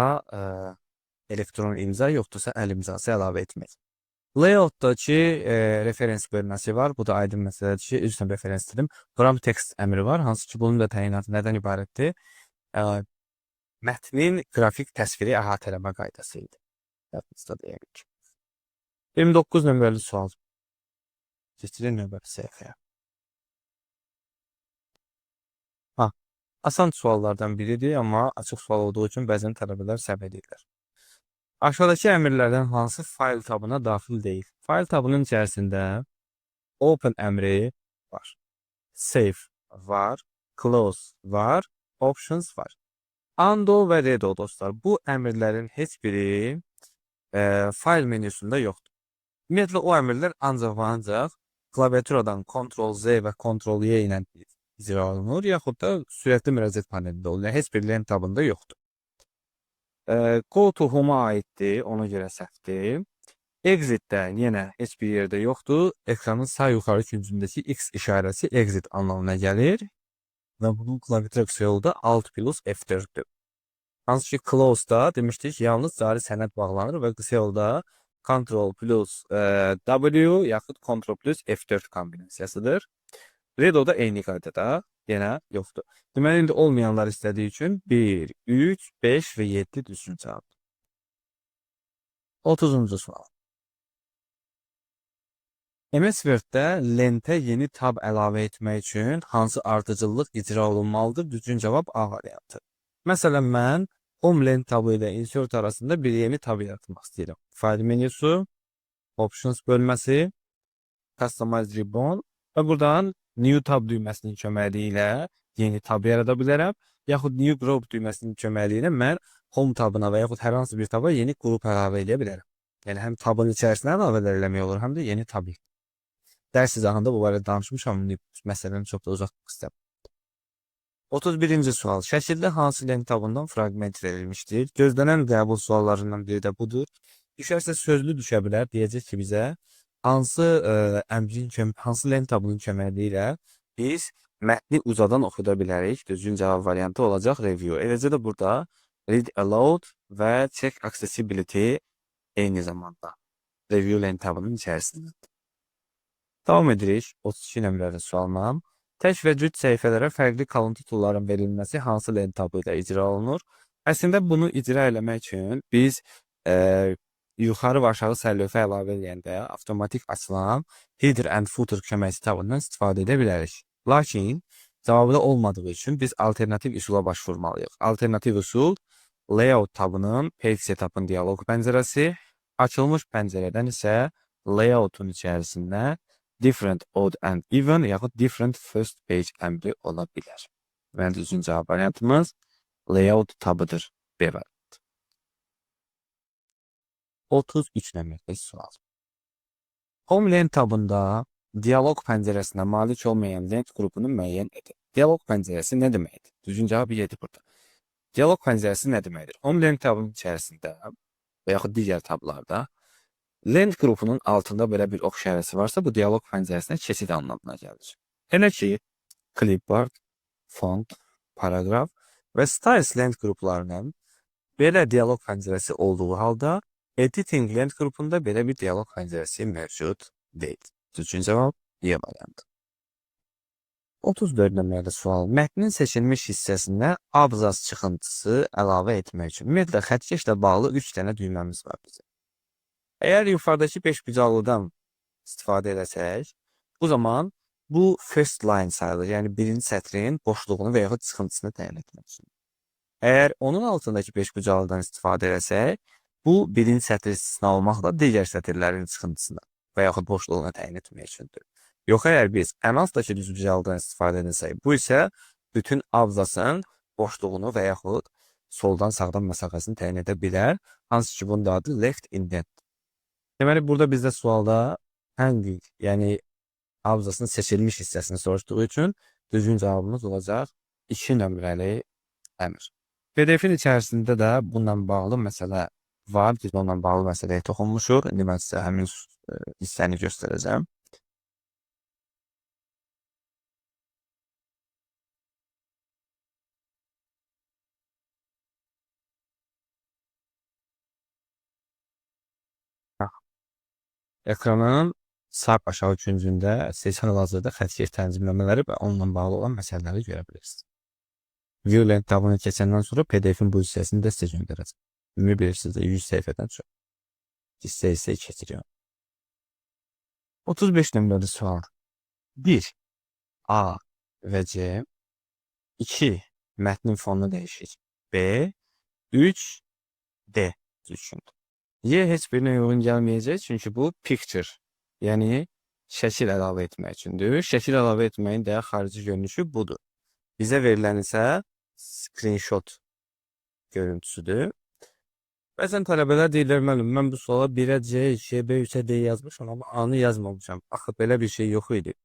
elektron imza, yoxdursa əl imzası əlavə etmək. Layout'dakı reference bölməsi var. Bu da aydın məsələdir ki, üzrə reference dedim. Wrap text əmri var, hansı ki bunun da təyinatı nədən ibarətdir? Mətnin qrafik təsviri əhatələmə qaydası idi. Yadınızda deyək ki. 29 nömrəli sual. Keçirik növbəti səhifəyə. Ha, asan suallardan biridir, amma açıq sual olduğu üçün bəzən tələbələr səhv edirlər. Aşağıdakı əmrlərdən hansı fayl tabına daxil deyil? Fayl tabının içərisində open əmri var. Save var, close var, options var. Undo və redo, dostlar. Bu əmrlərin heç biri fayl menüsündə yoxdur. Ümumiyyətlə o əmrlər ancaq və ancaq klaviaturadan Ctrl Z və Ctrl Y ilə icra olunur, yaxud da sürətli müraciət panelində olur. Yəni heç bir lent tabında yoxdur. Go to home-a aiddir, ona görə səhvdir. Exit də yenə heç bir yerdə yoxdur. Ekranın sağ yuxarı küncündəki X işarəsi exit anlamına gəlir. Və bunun klaviatura qısa yolu da Alt plus F4-dür. Hansı ki close-da demişdik, yalnız cari sənəd bağlanır və qısa yolda Ctrl plus W yaxud Ctrl plus F4 kombinasiyasıdır. Redo da eyni qaydada yenə yoxdur. Deməli, indi olmayanlar istədiyi üçün 1, 3, 5 və 7 düzgün cavabdır. 30-cu sual. MS Word-də lentə yeni tab əlavə etmək üçün hansı ardıcıllıq icra olunmalıdır? Düzgün cavab A variantı. Məsələn, mən Home lent tabı ilə Insert arasında bir yeni tab yaratmaq istəyirəm. File menüsü, Options bölməsi, Customize Ribbon və buradan New Tab düyməsinin köməkliyi ilə yeni tab yarada bilərəm. Yaxud New Group düyməsinin köməkliyi ilə mən Home tabına və yaxud hər hansı bir taba yeni qrup əlavə edə bilərəm. Yəni həm tabın içərisinə əlavələr eləmək olur, həm də yeni tab. Dərs izahında bu barədə danışmışam. İndi məsələni çox da uzatmaq istəmirəm. 31-ci sual. Şəkildə hansı lent tabından fraqment verilmişdir? Gözlənən qəbul suallarından biri də budur. Düşərsə sözlü düşə bilər. Deyəcək ki, bizə hansı əmrin hansı lent tabının köməkliyi ilə biz mətni ucadan oxuda bilərik? Düzgün cavab variantı olacaq review. Eləcə də burada read aloud və check accessibility eyni zamanda review lent tabının içərisində. Davam edirik 32 nömrəli sualla. Tək və cüt səhifələrə fərqli qalın titulların verilməsi hansı lent tabı ilə icra olunur? Əslində bunu icra eləmək üçün biz yuxarı və aşağı sərlövhə əlavə edəndə avtomatik açılan Header and Footer köməkçi tabından istifadə edə bilərik. Lakin cavabda olmadığı üçün biz alternativ üsula başvurmalıyıq. Alternativ üsul Layout tabının Page Setup'ın diyalog pəncərəsi, açılmış pəncərədən isə Layout'un içərisində Different Odd and Even yaxud Different First Page əmri ola bilər. Və düzgün cavab variantımız Layout tabıdır. B variantı. 33 nömrəli sual. Home lent tabında diyalog pəncərəsinə malik olmayan lent qrupunu müəyyən edin. Diyalog pəncərəsi nə deməkdir? Düzgün cavab 7 burada. Diyalog pəncərəsi nə deməkdir? Home lent tabının içərisində və yaxud digər tablarda lent qrupunun altında belə bir ox işarəsi varsa, bu diyalog pəncərəsinə keçid anlamına gəlir. Elə ki, clipboard, font, paragraf və styles lent qruplarının belə diyalog pəncərəsi olduğu halda editing lent qrupunda belə bir diyalog pəncərəsi mövcud deyil. Düzgün cavab Y variantı. 34 nömrəli sual. Mətnin seçilmiş hissəsinə abzas çıxıntısı əlavə etmək üçün. Ümumiyyətlə, xəttkeşlə bağlı 3 dənə düyməmiz var bizim. Əgər yuxarıdakı 5 bucaqlıdan istifadə eləsək, bu zaman bu first line sayılır. Yəni birinci sətrin boşluğunu və yaxud çıxıntısını təyin etmək üçün. Əgər onun altındakı 5 bucaqlıdan istifadə eləsək, bu birinci sətr istisna olmaqla digər sətirlərin çıxıntısını və yaxud boşluğunu təyin etmək üçündür. Yox, əgər biz ən altdakı düzbucaqlıdan istifadə etsək, bu isə bütün abzasın boşluğunu və yaxud soldan sağdan məsafəsini təyin edə bilər. Hansı ki, bunun da adı left indent. Deməli, burada bizdə sualda hangi, yəni abzasın seçilmiş hissəsini soruşduğu üçün düzgün cavabımız olacaq 2 nömrəli əmr. PDF-in içərisində də bununla bağlı məsələ var. Biz onunla bağlı məsələyə toxunmuşuq. İndi mən sizə həmin hissəni göstərəcəm. Ekranın sağ aşağı küncündə siz hal-hazırda xəttkeş tənzimləmələri və onunla bağlı olan məsələləri görə bilirsiniz. View Lent tabını keçəndən sonra PDF-in bu hissəsini də sizə göndərəcəm. Ümumi bilirsiniz də 100 səhifədən çox. Hissə-hissə keçiriyorum. 35 nömrəli sual. 1. A və C. 2. Mətnin fonunu dəyişir. B. 3. D. Düşündür. Y heç birinə uyğun gəlməyəcək, çünki bu picture, yəni şəkil əlavə etmək üçündür. Şəkil əlavə etməyin də xarici görünüşü budur. Bizə verilən isə screenshot görüntüsüdür. Bəzən tələbələr deyirlər, müəllim, mən bu suala 1-ə C, 2-yə B, 3-ə D yazmışam, amma A-nı yazmamışam. Axı belə bir şey yox idi.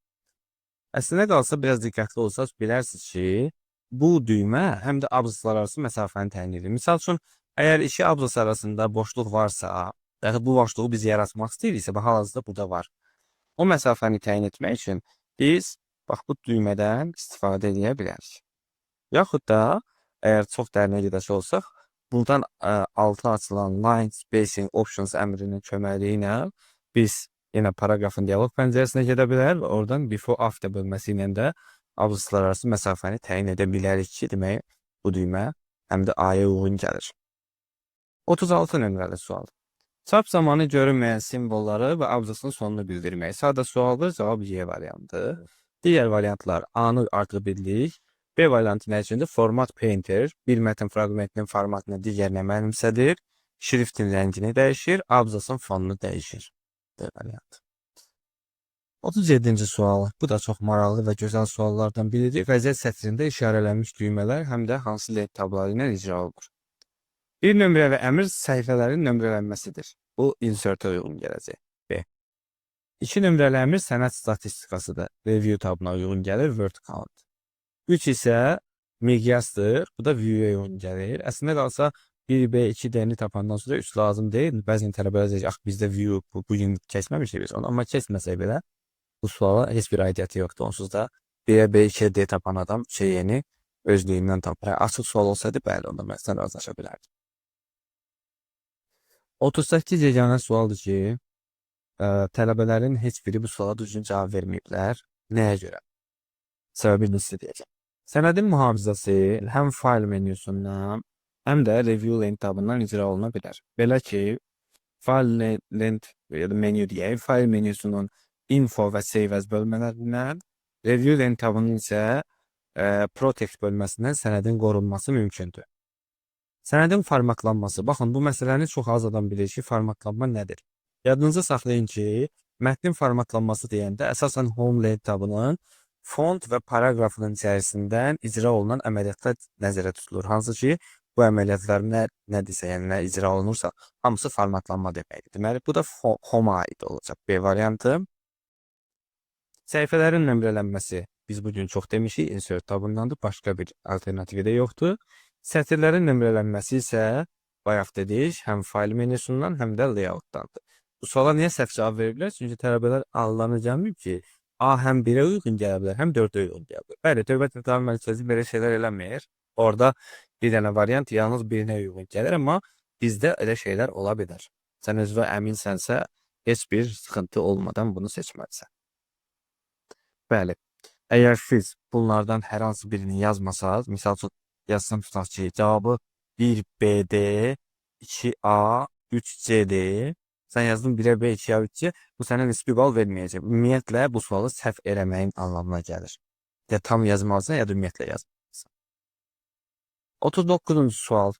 Əslində qalsa biraz diqqətli olsaz bilərsiniz ki, bu düymə həm də abzaslar arası məsafəni təyin edir. Misal üçün, əgər iki abzas arasında boşluq varsa, yəni bu boşluğu biz yaratmaq istəyiriksə, bax hal-hazırda burada var. O məsafəni təyin etmək üçün biz bax bu düymədən istifadə edə bilərik. Yaxud da əgər çox dərinə gedəsi olsaq, buradan altı açılan line spacing options əmrinin köməkliyi ilə biz yenə paraqrafın dialoq pəncərəsinə gedə bilər və oradan before after bölməsi ilə də abzaslar arası məsafəni təyin edə bilərik ki, demək bu düymə həm də A-ya uyğun gəlir. 36 nömrəli sual. Çap zamanı görünməyən simvolları və abzasın sonunu bildirmək. Sadə sualdır, cavab Y variantı. Digər variantlar A-nı artıq bildik. B variantı nə üçündür? Format Painter bir mətn fraqmentinin formatını digərinə mənimsədir. Şriftin rəngini dəyişir, abzasın fonunu dəyişir. D variantı. 37-ci sual. Bu da çox maraqlı və gözəl suallardan biridir. Vəziyyət sətrində işarələnmiş düymələr həm də hansı lent tabları ilə icra olunur? Bir nömrəli əmr səhifələrin nömrələnməsidir. Bu insert-ə uyğun gələcək. B. 2 nömrəli əmr sənəd statistikasıdır. Review tabına uyğun gəlir, word count. 3 isə miqyasdır. Bu da view-ya uyğun gəlir. Əslində qalsa 1, B, 2, D-ni tapandan sonra 3 lazım deyil. Bəzən tələbələr deyir, axı bizdə view bu gün keçməmişik biz onu. Amma keçməsək belə bu suala heç bir aidiyyəti yoxdur. Onsuz da 1-ə B, 2-yə D tapan adam 3-ə Y-ni özlüyündən tapar. Açıq sual olsaydı, bəli, onda mən sən razılaşa bilərdim. 38 yeganə sualdır ki, tələbələrin heç biri bu suala düzgün cavab verməyiblər. Nəyə görə? Səbəbini sizə deyəcəm. Sənədin mühafizəsi həm fayl menyusundan, həm də Review Lent tabından icra oluna bilər. Belə ki, fayl lent ya da menyu deyək, fayl menyusunun info və save as bölmələrindən, Review Lent tabının isə Protect bölməsindən sənədin qorunması mümkündür. Sənədin formatlanması. Baxın, bu məsələni çox az adam bilir ki, formatlanma nədir? Yadınızda saxlayın ki, mətnin formatlanması deyəndə əsasən Home Lent tabının font və paraqrafının içərisindən icra olunan əməliyyatlar nəzərə tutulur. Hansı ki, bu əməliyyatlar nədirsə, yəni nə icra olunursa, hamısı formatlanma deməkdir. Deməli, bu da Home-a aid olacaq. B variantı. Səhifələrin nömrələnməsi. Biz bugün çox demişik, insert tabındandır. Başqa bir alternativi də yoxdur. Sətirlərin nömrələnməsi isə bayaq dedik, həm fayl menyusundan, həm də layoutdandır. Bu suala niyə səhv cavab veriblər? Çünki tələbələr ağıllarına gəlməyib ki, A həm 1-ə uyğun gələ bilər, həm 4-ə uyğun gələ bilər. Bəli, Dövlət İmtahan Mərkəzi belə şeylər eləmir. Orada bir dənə variant yalnız birinə uyğun gəlir, amma bizdə elə şeylər ola bilər. Sən özünə əminsənsə, heç bir sıxıntı olmadan bunu seçməlisən. Bəli. Əgər siz bunlardan hər hansı birini yazmasanız, misal üçün yazsam tutaq ki, cavabı 1BD, 2A, 3CD. Sən yazdın 1-ə B, 2-ə 3C. Bu sənə nisbi bal verməyəcək. Ümumiyyətlə bu sualı səhv eləməyin anlamına gəlir. Ya tam yazmalısan, ya da ümumiyyətlə yazmalısan. 39-cu sual.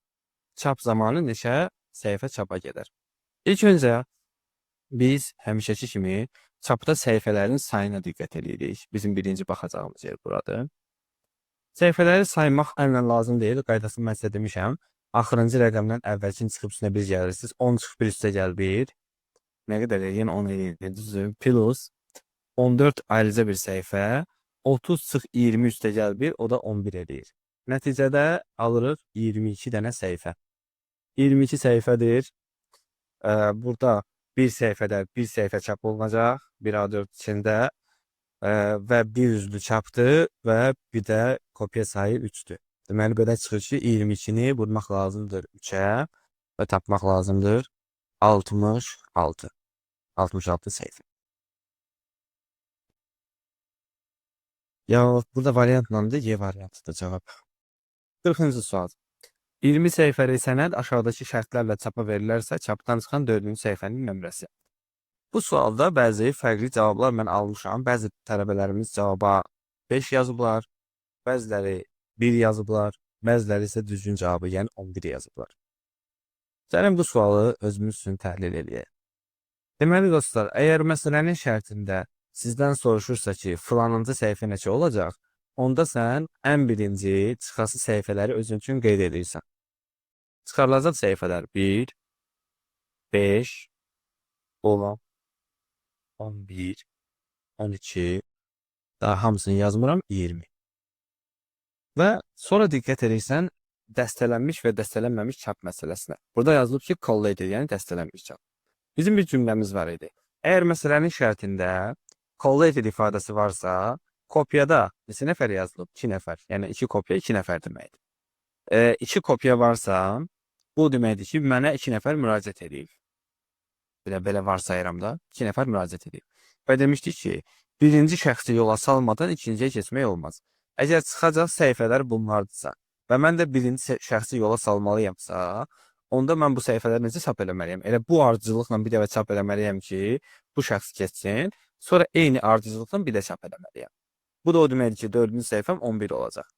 Çap zamanı neçə səhifə çapa gedər? İlk öncə biz həmişəki kimi çapda səhifələrin sayına diqqət edirik. Bizim birinci baxacağımız yer buradır. Səhifələri saymaq əmrən lazım deyil. Qaydasını mən sizə demişəm. Axırıncı rəqəmdən əvvəlkini çıxıb üstünə 1 gəlirsiniz. 10 çıxıb 1 üstə gəl 1. Nə qədər eləyir? Yenə 10 eləyir. Düzdür? Plus 14 ayrıca bir səhifə. 30 çıx 20 üstə gəl 1, o da 11 eləyir. Nəticədə alırıq 22 dənə səhifə. 22 səhifədir. Burada bir səhifədə bir səhifə çap olunacaq. Bir A4 içində və bir yüzlü çapdır və bir də kopya sayı 3-dür. Deməli, belə çıxır ki, 22-ni vurmaq lazımdır 3-ə və tapmaq lazımdır 66. 66 səhifə. Ya burada variantla da Y variantıdır cavab. 40-cı sual. 20 səhifəlik sənəd aşağıdakı şərtlərlə çapa verilərsə, çapdan çıxan 4-cü səhifənin nömrəsi. Bu sualda bəzi fərqli cavablar mən almışam. Bəzi tələbələrimiz cavaba 5 yazıblar, bəziləri 1 yazıblar, bəziləri isə düzgün cavabı, yəni 11 yazıblar. Gəlin bu sualı özümüz üçün təhlil eləyək. Deməli dostlar, əgər məsələnin şərtində sizdən soruşursa ki, filanıncı səhifə neçə olacaq, onda sən ən birinci çıxası səhifələri özün üçün qeyd edirsən. Çıxarılacaq səhifələr 1, 5, 10, 11, 12, daha hamısını yazmıram, 20. Və sonra diqqət edirsən dəstələnmiş və dəstələnməmiş çap məsələsinə. Burada yazılıb ki, collated, yəni dəstələnmiş çap. Bizim bir cümləmiz var idi. Əgər məsələnin şərtində collated ifadəsi varsa, kopyada neçə nəfər yazılıb? 2 nəfər. Yəni 2 kopya 2 nəfər deməkdir. 2 kopya varsa, bu deməkdir ki, mənə 2 nəfər müraciət edib. Belə varsayıram da, 2 nəfər müraciət edib. Və demişdik ki, birinci şəxsi yola salmadan ikinciyə keçmək olmaz. Əgər çıxacaq səhifələr bunlardırsa və mən də birinci şəxsi yola salmalıyamsa, onda mən bu səhifələri necə çap eləməliyəm? Elə bu ardıcıllıqla bir dəfə çap eləməliyəm ki, bu şəxs keçsin, sonra eyni ardıcıllıqla bir də çap eləməliyəm. Bu da o deməkdir ki, 4-cü səhifəm 11 olacaq.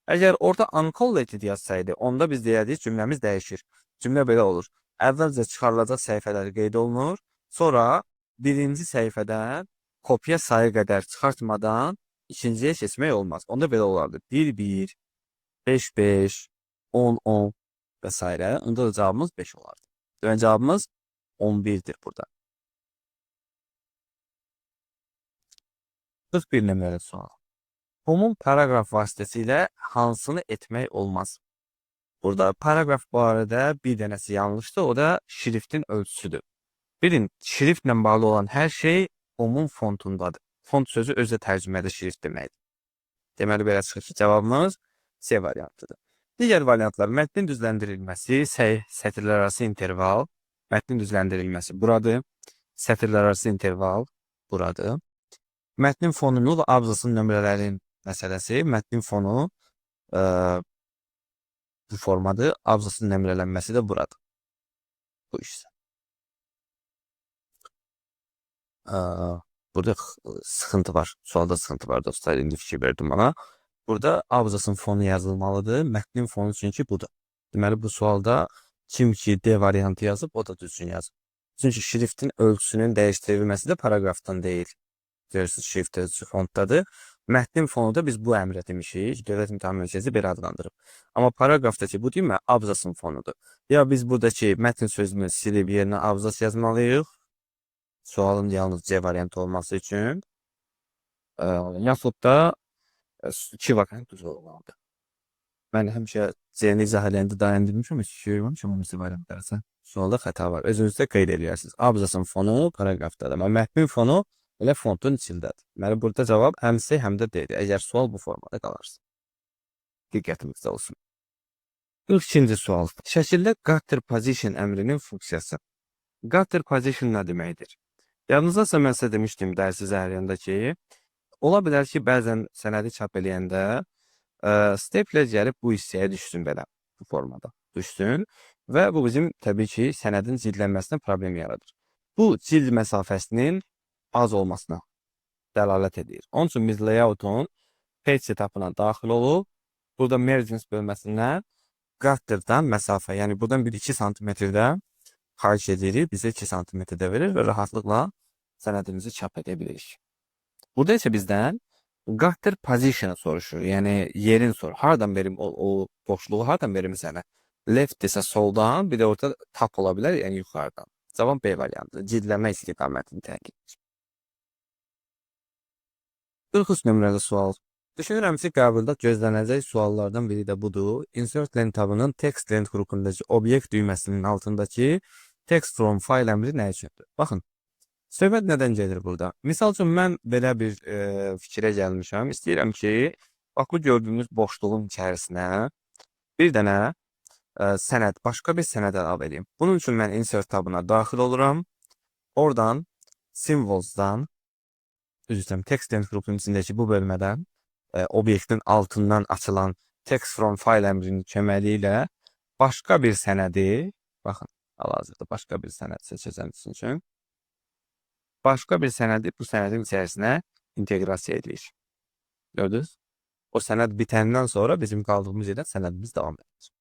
Əgər orada uncollated yazsaydı, onda biz deyərdik cümləmiz dəyişir. Cümlə belə olur. Əvvəlcə çıxarılacaq səhifələr qeyd olunur, sonra birinci səhifədən kopya sayı qədər çıxartmadan ikinciyə keçmək olmaz. Onda belə olardı. 1, 1, 5, 5, 10, 10 və s. Onda da cavabımız 5 olardı. Demək cavabımız 11-dir burada. 41 nömrəli sual. Homun paragraf vasitəsilə hansını etmək olmaz? Burada paragraf barədə bir dənəsi yanlışdır, o da şriftin ölçüsüdür. Bilin, şriftlə bağlı olan hər şey homun fontundadır. Font sözü özü tərcümədə şrift deməkdir. Deməli, belə çıxır ki, cavabımız C variantıdır. Digər variantlar, mətnin düzləndirilməsi, sətirlər arası interval, mətnin düzləndirilməsi buradır, sətirlər arası interval buradır. Mətnin fonunu və abzasın nömrələrin məsələsi, mətnin fonu bu formadır, abzasın nömrələnməsi də buradır. Bu hissə. Burada sıxıntı var. Sualda sıxıntı var dostlar. İndi fikir verdim bana. Burada abzasın fonu yazılmalıdır. Mətnin fonu çünki budur. Deməli bu sualda kim ki D variantı yazıb, o da düzgün yazıb. Çünki şriftin ölçüsünün dəyişdirilməsi də paragrafdan deyil. Görürsünüz, şrift ölçüsü fontdadır. Mətnin fonu da biz bu əmrə demişik. Dövlət İmtahan Mərkəzi belə adlandırıb. Amma paragrafdakı bu demə abzasın fonudur. Ya biz buradakı mətn sözünü silib yerinə abzas yazmalıyıq. Sualın yalnız C variantı olması üçün. Yaxud da 2 variant düz olmalıdır. Mən həmişə C-ni izah edəndə dayandırmışam, heç görməmişəm amma C variantlarsa. Sualda xəta var. Özünüzdə qeyd eləyərsiniz. Abzasın fonu paragrafdadır. Amma mətnin fonu elə fontun içindədir. Deməli, burada cavab həm C, həm də D-dir. Əgər sual bu formada qalarsa. Diqqətimizdə olsun. 42-ci sual. Şəkildə gutter position əmrinin funksiyası. Gutter position nə deməkdir? Yadınızdasa mən sizə demişdim dərsi zəryanında ki, Ola bilər ki, bəzən sənədi çap eləyəndə stepler gəlib bu hissəyə düşsün belə, bu formada düşsün və bu bizim təbii ki, sənədin cildlənməsinə problem yaradır. Bu cild məsafəsinin az olmasına dəlalət edir. Onun üçün biz layout-un page setup'ına daxil olub, burada margins bölməsindən gutter'dan məsafə, yəni buradan bir 2 santimetrdə xahiş edirik, bizə 2 santimetrdə verir və rahatlıqla sənədimizi çap edə bilirik. Burada isə bizdən gutter position soruşur, yəni yerin soruşur. Hardan verim o boşluğu, hardan verim sənə? Left desə soldan, bir də orada top ola bilər, yəni yuxarıdan. Cavab B variantı, cildlənmə istiqamətini təyin edir. 43 nömrəli sual. Düşünürəm ki, qəbulda gözləniləcək suallardan biri də budur. Insert lent tabının text lent qrupundakı obyekt düyməsinin altındakı text from file əmri nə üçündür? Baxın, söhbət nədən gedir burada? Misal üçün, mən belə bir fikrə gəlmişəm. İstəyirəm ki, bax bu gördüyünüz boşluğun içərisinə bir dənə sənəd, başqa bir sənəd əlavə edeyim. Bunun üçün mən insert tabına daxil oluram. Oradan symbols'dan, üzr istəyirəm, text lent qrupunun içindəki bu bölmədən obyektin altından açılan text from file əmrinin köməyi ilə başqa bir sənədi, baxın, hal-hazırda başqa bir sənəd seçəcəm sizin üçün. Başqa bir sənədi bu sənədin içərisinə inteqrasiya edirik. Gördünüz? O sənəd bitəndən sonra bizim qaldığımız yerdən sənədimiz davam edir.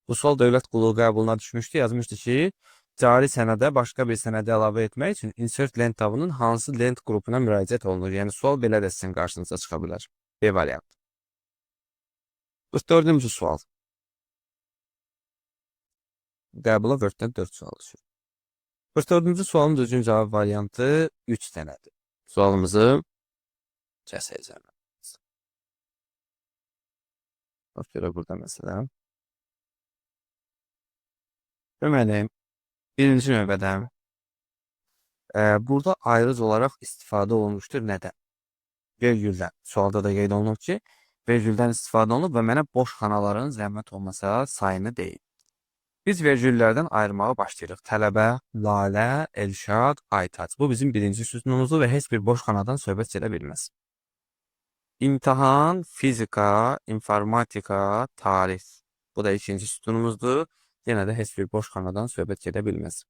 Bu sual dövlət qulluğu qəbuluna düşmüşdü. Yazmışdı ki, cari sənədə başqa bir sənədi əlavə etmək üçün insert lent tabının hansı lent qrupuna müraciət olunur? Yəni sual belə də sizin qarşınıza çıxa bilər. B variantı. 44-cü sual. Qəbula Word-dən 4 sual düşür. 44-cü sualın düzgün cavab variantı 3 dənədir. Sualımızı kəsəcəm. Bax görə burada məsələn. Deməli, birinci növbədə burada ayrıc olaraq istifadə olunmuşdur. Nədən? Vergüldən. Sualda da qeyd olunub ki, vergüldən istifadə olunub və mənə boş xanaların zəhmət olmasa sayını deyil. Biz vergüllərdən ayırmağa başlayırıq. Tələbə, Lalə, Elşad, Aytac. Bu bizim birinci sütunumuzdur və heç bir boş xanadan söhbət gedə bilməz. İmtahan, fizika, informatika, tarix. Bu da ikinci sütunumuzdur. Yenə də heç bir boş xanadan söhbət gedə bilməz.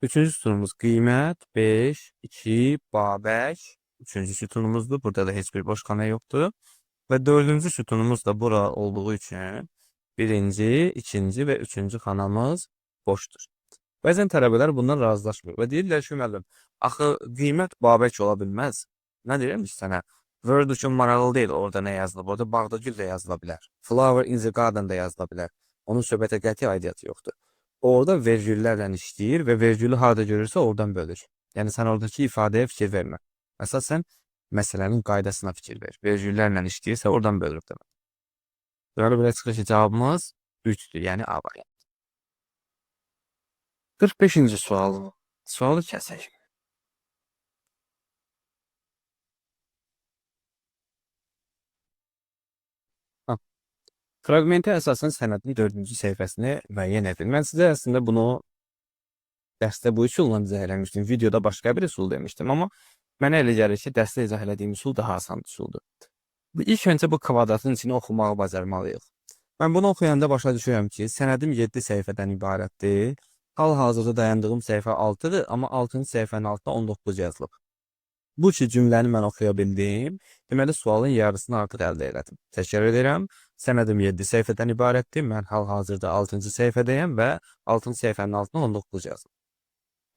Üçüncü sütunumuz qiymət, 5, 2, Babək. Üçüncü sütunumuzdur. Burada da heç bir boş xana yoxdur. Və dördüncü sütunumuz da bura olduğu üçün birinci, ikinci və üçüncü xanamız boşdur. Bəzən tələbələr bundan razılaşmır və deyirlər ki, müəllim, axı qiymət Babək ola bilməz. Nə deyirəm ki sənə? Word üçün maraqlı deyil orada nə yazılıb. Orada bağda gül də yazıla bilər. Flower in the garden da yazıla bilər. Onun söhbətə qəti aidiyyatı yoxdur. Orada vergüllərlə işləyir və vergülü harada görürsə oradan bölür. Yəni sən oradakı ifadəyə fikir vermə. Əsasən məsələnin qaydasına fikir ver. Vergüllərlə işləyirsə oradan bölür demək. Deməli belə çıxır ki, cavabımız 3-dür, yəni A variantı. 45-ci sual. Sualı kəsək. Ha. Fraqmentə əsasən sənədin 4-cü səhifəsini müəyyən edin. Mən sizə əslində bunu dərsdə bu üsulla izah eləmişdim. Videoda başqa bir üsul demişdim, amma mənə elə gəlir ki, dərsdə izah elədiyim üsul daha asan üsuldur. İlk öncə bu kvadratın içini oxumağı bacarmalıyıq. Mən bunu oxuyanda başa düşürəm ki, sənədim 7 səhifədən ibarətdir. Hal-hazırda dayandığım səhifə 6-dır, amma 6-cı səhifənin altında 19 yazılıb. Bu ki cümləni mən oxuya bildim, deməli sualın yarısını artıq əldə elədim. Təkrar edirəm, sənədim 7 səhifədən ibarətdir. Mən hal-hazırda 6-cı səhifədəyəm və 6-cı səhifənin altına 19 yazılıb.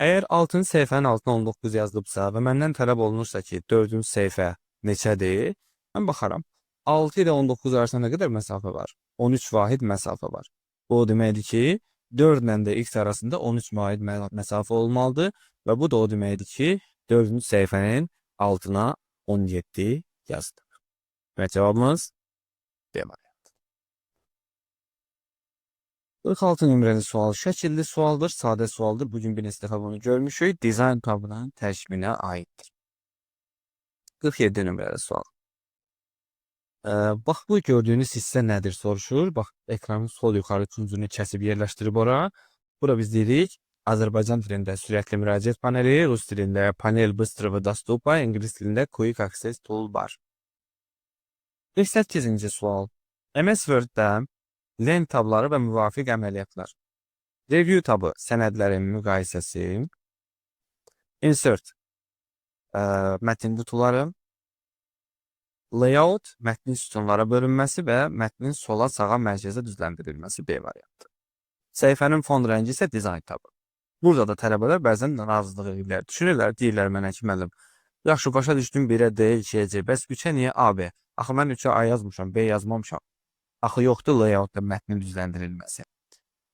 Əgər 6-cı səhifənin altına 19 yazılıbsa və məndən tələb olunursa ki, 4-cü səhifə neçədir, mən baxaram. 6 ilə 19 arasında nə qədər məsafə var? 13 vahid məsafə var. Bu o deməkdir ki, 4 ilə də x arasında 13 vahid məsafə olmalıdır və bu da o deməkdir ki, 4-cü səhifənin altına 17 yazdıq. Və cavabımız D variantı. 46 nömrəli sual şəkilli sualdır, sadə sualdır. Bugün bir neçə dəfə bunu görmüşük. Dizayn tabının tərkibinə aiddir. 47 nömrəli sual. Bax, bu gördüyünüz hissə nədir soruşur. Bax, ekranın sol yuxarı küncünü kəsib yerləşdirib ora. Bura biz deyirik Azərbaycan dilində sürətli müraciət paneli, rus dilində панель быстрого доступа, ingilis dilində Quick Access Toolbar. 48-ci sual. MS Word-də lent tabları və müvafiq əməliyyatlar. Review tabı sənədlərin müqayisəsi, Insert mətn qutuları, Layout mətnin sütunlara bölünməsi və mətnin sola, sağa, mərkəzə düzləndirilməsi, B variantı. Səhifənin fon rəngi isə dizayn tabı. Burada da tələbələr bəzən narazılıq edirlər. Düşünürlər, deyirlər mənə ki, müəllim, yaxşı, başa düşdüm 1-ə D, 2-yə C, bəs 3-ə niyə A, B? Axı mən 3-ə A yazmışam, B yazmamışam. Axı yoxdur layoutda mətnin düzləndirilməsi.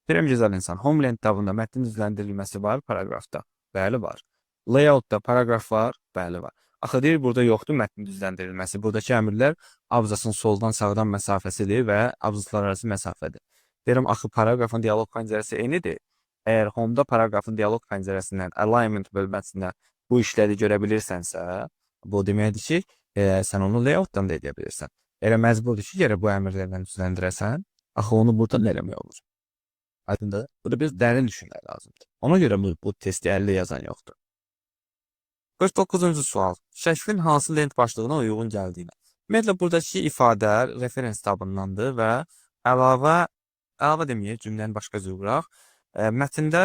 Deyirəm, gözəl insan, Home lent tabında mətnin düzləndirilməsi var paraqrafda. Bəli, var. Layoutda paraqraf var? Bəli, var. Axı deyir, burada yoxdur mətnin düzləndirilməsi. Buradakı əmrlər abzasın soldan sağdan məsafəsidir və abzaslar arası məsafədir. Deyirəm, axı paraqrafın dialoq pəncərəsi eynidir. Əgər Home-da paraqrafın dialoq pəncərəsindən alignment bölməsində bu işləri görə bilirsənsə, bu deməkdir ki, sən onu layoutdan da edə bilirsən. Elə məcburdur ki, gərək bu əmrlərlə düzləndirəsən. Axı onu buradan eləmək olur. Aydındır? Burada biraz dərin düşünmək lazımdır. Ona görə bu testi 50 yazan yoxdur. 49-cu sual. Şəklin hansı lent başlığına uyğun gəldiyinə. Ümumiyyətlə, buradakı ifadə reference tabındandır və əlavə, əlavə deməyək, cümləni başqa cür quraq. Mətndə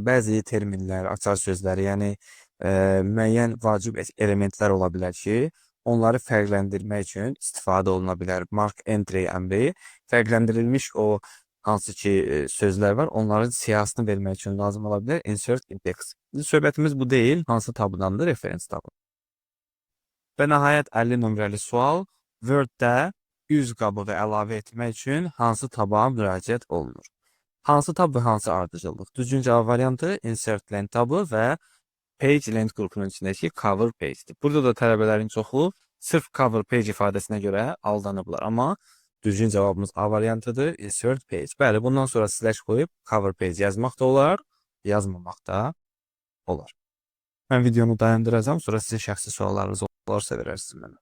bəzi terminlər, açar sözləri, yəni müəyyən vacib elementlər ola bilər ki, onları fərqləndirmək üçün istifadə oluna bilər. Mark entry əmri fərqləndirilmiş o hansı ki sözlər var, onların siyahısını vermək üçün lazım ola bilər. Insert index. Söhbətimiz bu deyil, hansı tabdandır? Reference tabı. Və nəhayət 50 nömrəli sual. Word-də üz qabığı əlavə etmək üçün hansı taba müraciət olunur? Hansı tab və hansı ardıcıllıq? Düzgün cavab variantı Insert lent tabı və Page lent qrupunun içindəki Cover Page-dir. Burada da tələbələrin çoxu sırf Cover Page ifadəsinə görə aldanıblar. Amma düzgün cavabımız A variantıdır. Insert Page. Bəli, bundan sonra slash qoyub Cover Page yazmaq da olar, yazmamaq da olar. Mən videonu dayandıracağam, sonra sizin şəxsi suallarınız olarsa verərsiniz mənə.